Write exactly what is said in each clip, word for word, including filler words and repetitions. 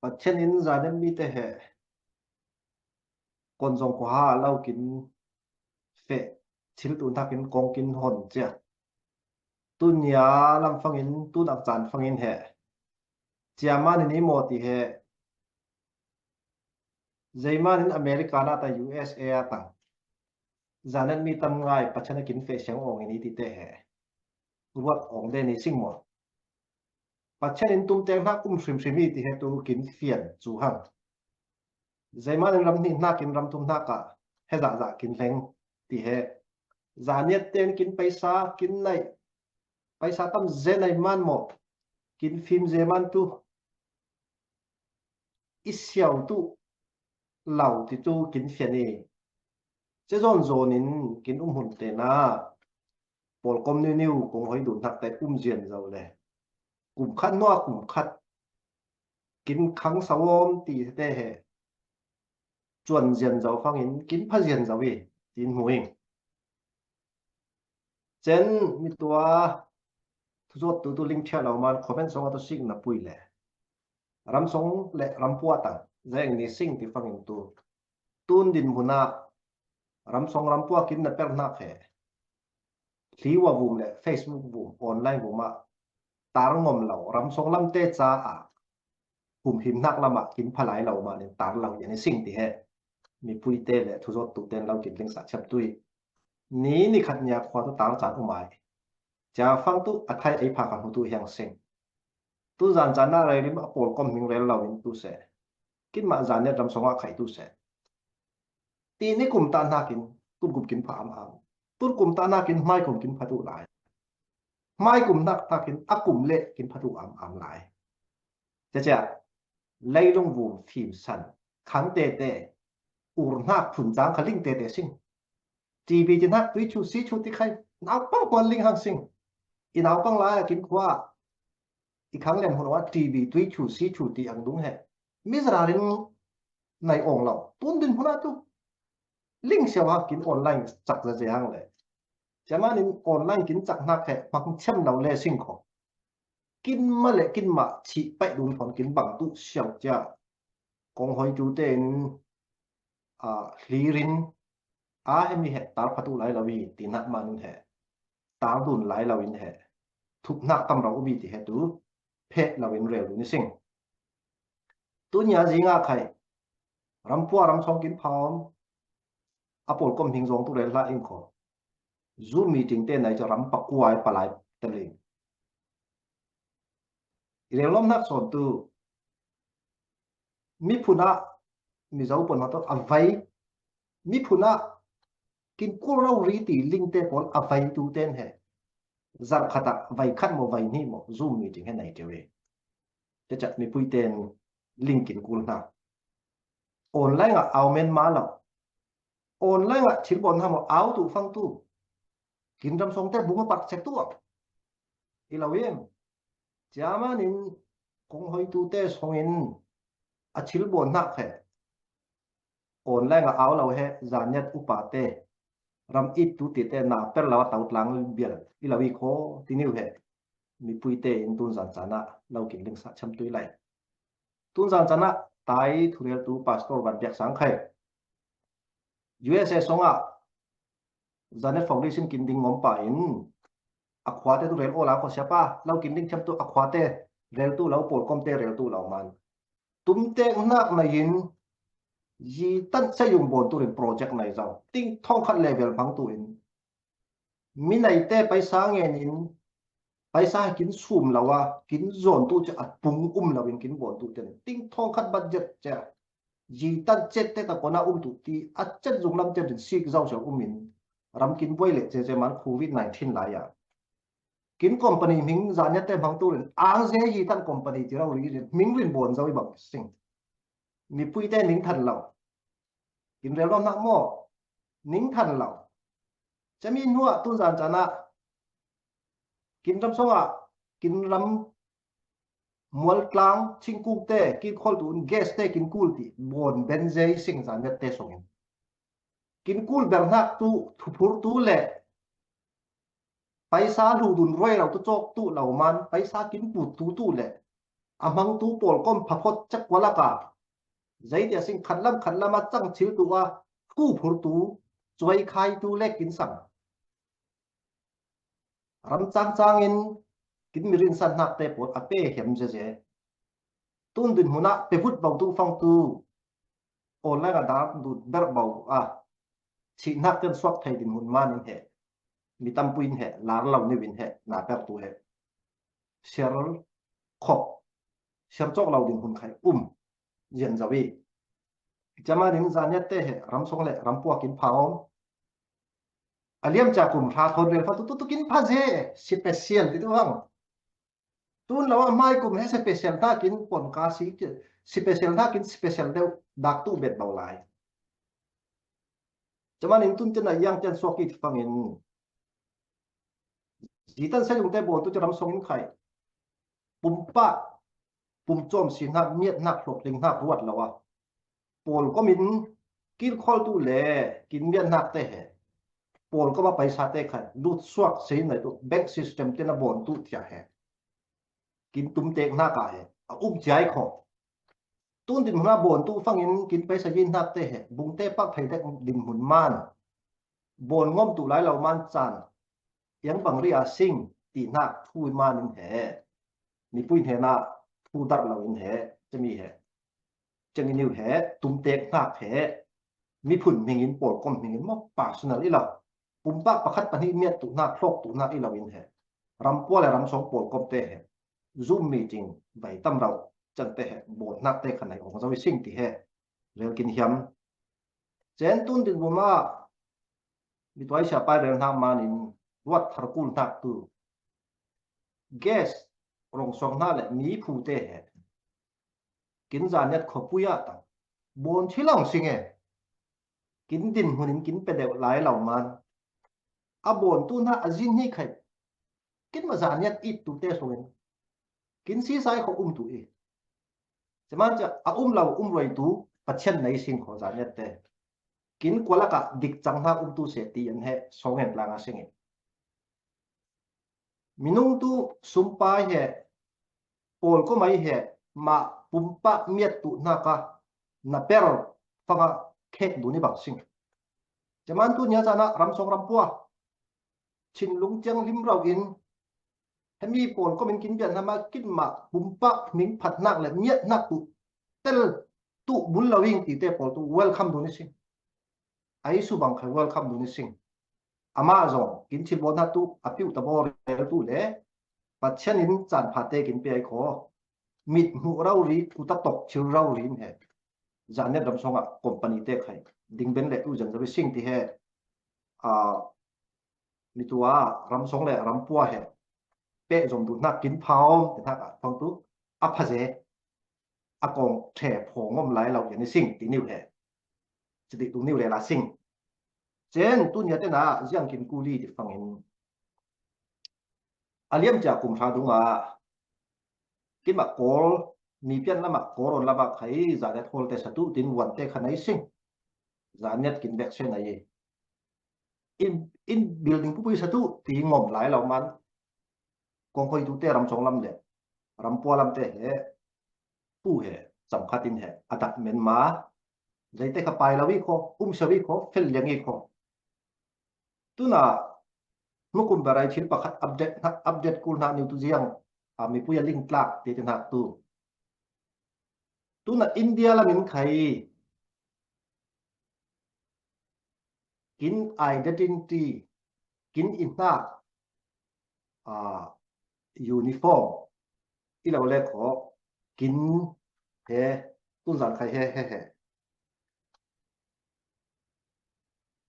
Pathian in Zanet mite he kon zong khuaha lo kin feh thil tu hnakin kong kin hon cia. Tunia lam fangin, tunak caan fangin he. Cia manin i maw ti he. Zeimanin America na ta U S A a tang. Zanet mi tam ngai Pathian a kin feh siang awng in i ti te he. Ruat awng de ni sing maw. Pathian in tumteng hnak um hrimhrim i ti he tu kin fian cu hang. Zeimanin ram hnih hnakin ram thum hnakah he zahzah kin hleng ti he. Zaniat ten kin paisa kin naih, paisa tam ze naih man maw, kin fim ze man tu i siau tu lau ti tu kin fian i. Ce zawn zawn in kin um hun te na pawlkom niu niu kong hoi dun hnak te um zian zo le. Kum khat nua kum khat kin khang sawm ti te he. Cuan zian zo fangin kin pha zian zo i tin hmu ing. Cen mi tua thuzawt tu tu ling thiah lo man comment song a tu sik na pui le. Ram song le ram pua tang zeng ni sing ti fangin tu. Tun din hmuna ram song ram pua kin na per hnak he. Hliwa vum le Facebook vum, online vum ah tar ngom lo, ram song lam te ca ah humhim hnak lam ah kin pha lai lo manin tar lo yan i sing ti he. Mipui te le thuzawt tu ten lo kin ling sa chiam tui. Ni ni khat nia khua tu tar caan um ai. Cia fang tu a thai ei pha kha hnu tu hiang sing. Tu zan caan ah rei rim a pawlkom hming rel lo in tu se. Kin mah zan net ram song ah khai tu se. Ti ni kum ta hnakin tun kum kin pha am am. Tun kum ta hnakin hmai kum kin pha tu lai. Hmai kum hnak hnakin a kum le kin pha tu am am lai. Cia cia. Leilung vum fim san khang te te. Ur hnak phun cang kha ling te te sing. T V ti hnak tui chu si chu ti khai. Nau pang kuan ling hang sing. I nau pang lai a kin khua. I khang lian hun a T V tui chu si chu ti ang dung he. Mi zara rin nai ong lo. Tun din hun a tu. Ling siau ha kin online chak za ze hang le. Cia manin online kin chak hnak he hmang chiam lo le sing kho. Kin ma le kin ma chih paih dun thon kin bang tu siau cia. Kong hoi tu te in a hlirin a he mi he tar pha tu lai lo i ti hnak manin he. Tar dun lai lo in he. Thup hnak tam rau um i ti he tu. Pheh lo in rel dun i sing. Tunia zinga khai. Ram pua ram song kin pha om. A pawlkom hming zong tu rel hla ing kho. Zoom meeting te nai cu ram pakua i palai teling. I rel lom hnak sawn tu. Miphun ah Mizo pawl hna tu a vai. Miphun ah kin kul rau ri ti ling te pawl a vai tu ten he. Zarh khat ah vai khat maw vai hnih maw Zoom meeting he nai teu e. Te cak mipui ten ling kin kul hna. Online ah au men ma lo. Online ah thil bawn hna maw au tu fang tu. Kin ram song te bung a pat cek tu ah. I lo em. Cia manin kong hoi tu te song in a thil bawn hnak he. Online ah au lo he zaniat upa te. Ram it tu ti te na per lo a tau tlang bial. I lo i kho ti niu he. Mipui te in tun zan caan ah lo kin ling sa cham tui lai. Tun zan caan ah tai thurel tu pastor van biak sang khai. U S A song ah Zanet Foundation kin ding ngom pa in a khua te tu rel aw la kho siapa lo kin ding thiam tu a khua te rel tu lo pawlkom te rel tu lo man. Tum te hnak nai in yi tan se yung bawn tu rin project nai zau. Ting thong khat level hmang tu in mi nai te paisa ngen in paisa he kin sum lo a kin zawn tu cia a pung um lo in kin bawn tu ten ting thong khat budget cia yi tan cet te ta kona um tu ti a cet zung lam te rin sik zau sia um in ram kin buai le ce ce man covid nineteen lai a kin company hming zaniat te hmang tu rin ang ze yi tan company ti rau ri rin hming rin bawn zau i bang sing mipui te ning than lo kin rel lo nak maw ning than lo. Cami hnuah tun zan caan ah kin ram song ah kin ram mual tlang thingkung te kin khol tu in gas te kin kul ti bawn ben zei sing zan net te song in kin kul ber hnak tu thuphur tu le paisa hlu dun ruai lo tu cawk tu lo man paisa kin put tu tu le A hmangtu pawlkom phaphot cak kualaka, zei tia sing khatlam khatlama changchiltu a, kuphurtu, cuaikhaitu le kinsam. Ram changchangin kin mirinsan nakte pawl a pe hem zeze. Tun dinhmuna pevut bautu fangtu online a dar dut ber bau a, chihnak ten suak thei dinhmun manin he, mi tampuin he, lar lo niwin he, na pertu he, ser khop, ser cawk lo dinhmun khai um zian zo i. Camanin zaniatte he ramsong le rampuak in pha om. A liamcia kum hra thawn rel pha tu tu tu kin pha ze, special ti tu hang. Tun lo a mai kum he special hnakin pon ka si, special hnakin special deuh dak tu bet bau lai. Camanin tun tena yang tian suak i fangin, zitan sa yung te bol tu ramsong in khai. Pumpa, pumcawm si hnak, miat hnak, hlawkling hnak ruat lo a, pawlkomin kilkholtu le kin miat hnak te he, pawlkoma paisa te khai lut suak sei nai tu bank system te na bawn tu tia he, kin tumtek hnak a he, a um ciai kho. Tun dinhmuna bawn tu fangin kin paisa yin hnak te he, bungte pak thei dek dinhmun man, bawn ngom tu lai lo man can, yang bang ria sing ti hnak thu manin he, mipui hnena thu dar lo in he, cami he, cenginiu he, tumtek hnak he, miphun hmingin, pawlkom hmingin maw, personal i lo. Pumpak pakhat pahnih miat tu hnak, hlawk tu hnak i lo in he, rampua le ramsong pawlkom te he, Zoom meeting vai tam rau, cang te he, bawn hnak te khan ai ong zo i sing ti he, rel kin hiam. Cen tun dinhmuna, mi tuai sia pai rel hnak manin, ruat thar kul hnak tu, gas rong suak hna le mi phu te he, kin zaniat khopui ah tang, bawn thi lo sing e. Kin dinhmun in kin pe deuh lai lo man, a bawn tu hna a zin hi khai, kin ma zaniat it tu te sungin, kin sisai kho um tu i. Ceman cia a um lo um roi tu, Pathian nei sing kho zaniat te. Kin kualaka dik cang hna um tu se ti an he, song en langa sing i. Minung tu sumpai he, pawlkomai he, ma pumpak miat tu hnaka, na per fanga khek duni bang sing. Ceman tu nia cana ramsong rampua, chin lungciang lim rau in, hemi pawlkomin kin bian hna ma kin ma pumpak hming phat hnak le miat hnak tu tel tu bul lo ing ti te pawl tu welcome duni sing. Ai su bang khai welcome duni sing. Ama zong kin thil bawn hna tu a piu ta baw rel tu le, Pathian in caan pha te kin pe ai kho. Mit hmuh rau ri, kuta tok thil rau ri in he. Zaniat ramsong ah company te khai ding ben le tu zan zawi sing ti he. A, mi tu a ramsong le rampua he, peh zom duh hnak kin pha om te hnak ah fang tu a pha ze, a kong ṭhe phaw ngom lai lo yan i sing ti niu he, ci ti tu niu le la sing. Cen tu nia tena ziang kin kuli ti fangin, a liam cia kum hra dung ah, kin mak kawl, mi pian lam ah kawl on lam ah khai zaniat hawl te sa tu tin vuan te khan ai sing. Zaniat kin bek se nai i, in, in building pupui sa tu ti ngom lai lo man. Kong khoi tu te ramsong lam le rampua lam te he, pu he, cham khat in he, a dak men ma, zei te kha pai lo i kho, um sa i kho, fel liang i kho. Tuna, hmukum berai thil pakhat update hna, update kul hna niu tu ziang, a, mipui a ling tlak ti te hnak tu. Tuna India lam in khai, kin identity, kin i hnak, a, uniform, i lo le kho, kin he, tun zan khai he, he, he.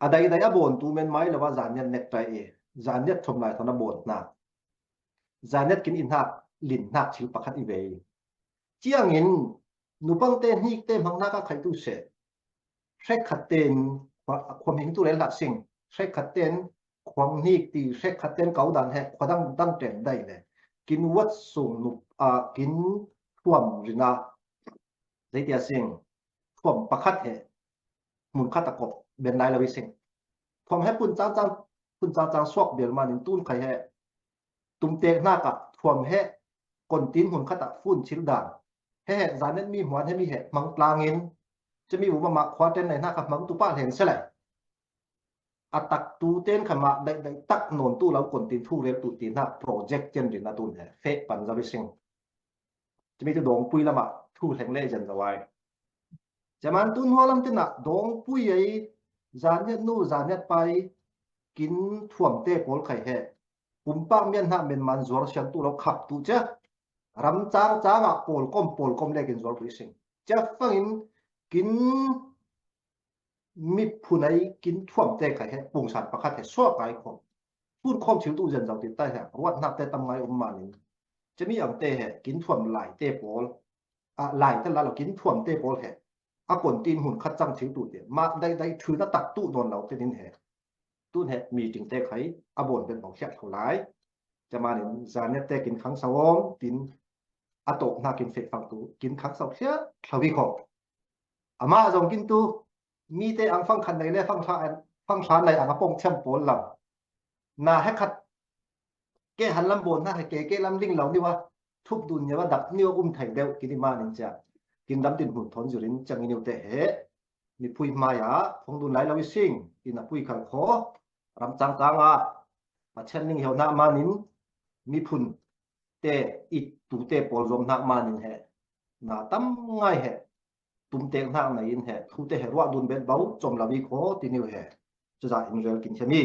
A dai dai a bawn tu men mai lo a zaniat nek tai e, zaniat thom lai thon a bawn hna. Zaniat kin i hnak, lin hnak thil pakhat i vei. Ciangin, nupang te hnik te hmang hnak a khai tu se. Hrek khat ten, khua-, khuam hing tu rel hlah sing. Hrek khat ten, khuang hnik ti, hrek khat ten kau dan he, khua dang dang ten dai le. Kin wat sung nup, a, kin khuam rina. Zei tia sing. Khuam pakhat he, mun khat a kop, ben lai lo i sing. Khuam he pun cang cang, pun cang cang suak bial manin tun khai he, tumtek hnak ah khuam he, kontin hmun khat ah phone chil dan. He he, Zaniat mi hmuan he mi he hmang tlangin, cemi bu mama khua ten nei hna kha hmang tu pah len se lai. A tak tu ten kha mah daih daih tak nawn tu lo kontin thu rel tu ti hna project cen rin a tun he feh pan zo i sing. Cemi tu Dawngpui lamah thu hleng le zan zo ai. Caman tu hnualam tinah Dawngpui ei, Zaniat nu, Zaniat pai, kin thuam te pawl khai he. Pumpak mian hna men man zuar siang tu lo khap tu cia. Ram cang cang ah pawl kom, pawl kom le kin zuar tu i sing. Cia fangin kin miphun ei kin thuam te khai he, pungsan pakhat he suak kai khom. Tun khom chil tu zan zo ti tai he, ruat hnak te tam ngai um manin. Cemi ang te he, kin thuam lai te pawl. A, lai te la lo kin thuam te pawl he. A kontin hmun khat cang chil tu te. Mah daih daih thu na tak tu nawn lo te nin he. Tun he meeting te khai a bawn ben bau hiat lo lai. Camanin Zaniat te kin khang sa om tin a tawp hna kin feh fang tu kin khang sa hiat lo hi kho. Amah zong kin tu mi te ang fang khan nei le fang thla, fang thla nei ang a pong thiam pawl lam. Na he khat ke han lam bawn hna he ke ke lam ding lo niwa thup dun niwa dak niwa um thei deuh kin i manin cia. Kin dam din hmun thawn zirin cang i niu te he. Mipui hmai ah phung dun lai lo i sing, in a pui khal kho, ram cang cang ah Pathian ning heuhnak manin miphun te i tu te pawl zuam hnak manin he na tam ngai he tumtek hnak nei in he thu te he ruah dun bet bau com lo i kho ti niu he. Cuza in rel kin hiam i.